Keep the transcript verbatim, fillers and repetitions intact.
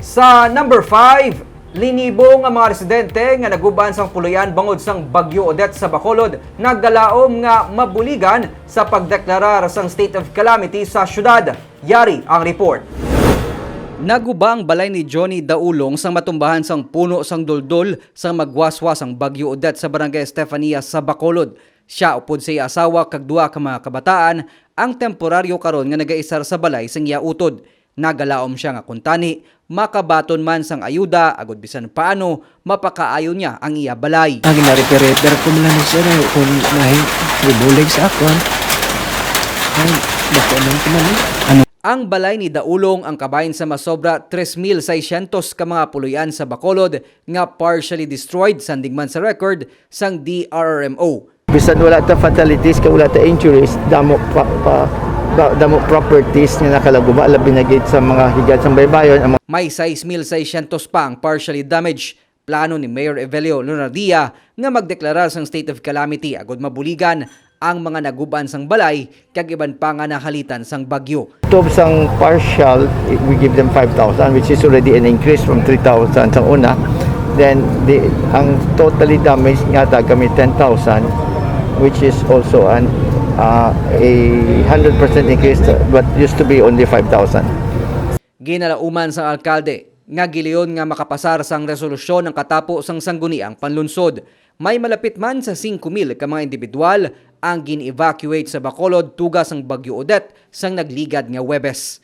Sa number five, linibo nga mga residente nga naguban sang puloy-an bangod sang Bagyo Odette sa Bacolod nagdalaom nga mabuligan sa pagdeklarar sang state of calamity sa syudad. Yari ang report. Naguba ang balay ni Johnny Daulong sang matumbahan sang puno sang duldol sang magwaswas ang Bagyo Odette sa Barangay Estefania sa Bacolod. Sia upod sa iya asawa kag duha ka mga kabataan ang temporaryo karon nga nagaisar sa balay sang iya utod. Nagalaom sia nga kuntani makabaton man sang ayuda agud bisan paano mapakaayo niya ang iya balay. Ang ginarepair-repair ko man lang, sir, eh, kung nahi-, gibulig sa akon. Ay, bako man ko man, eh. Ano? Ang balay ni Daulong ang kabahin sa masobra tres mil seiscientos ka mga puloy-an sa Bacolod nga partially destroyed, sanding man sa record sang D R R M O. Bisan wala ta fatalities, kay wala ta injuries, damo pa, pa, ba-, damo properties nga nakalaguba, labi na gid sa mga higad sang baybayon, ang mga May sais mil seiscientos pa ang partially damaged. Plano ni Mayor Evelio Lunardia nga magdeklarar sang state of calamity agud mabuligan ang mga naguban sang balay kag iban pa nga nahalitan sang bagyo. Tub sang partial, we give them five thousand, which is already an increase from three thousand sa una. Then, the, ang totally damaged nga ta kami ten thousand, which is also an, uh, a hundred percent increase, but used to be only five thousand. Ginalauman sang alkalde nga gilayon nga makapasar sang resolusyon ang katapo sang sangguniang panlunsod. May malapit man sa singko mil ka mga individual ang gin-evacuate sa Bacolod tuga sang Bagyo Odette sang nagligad nga Huwebes.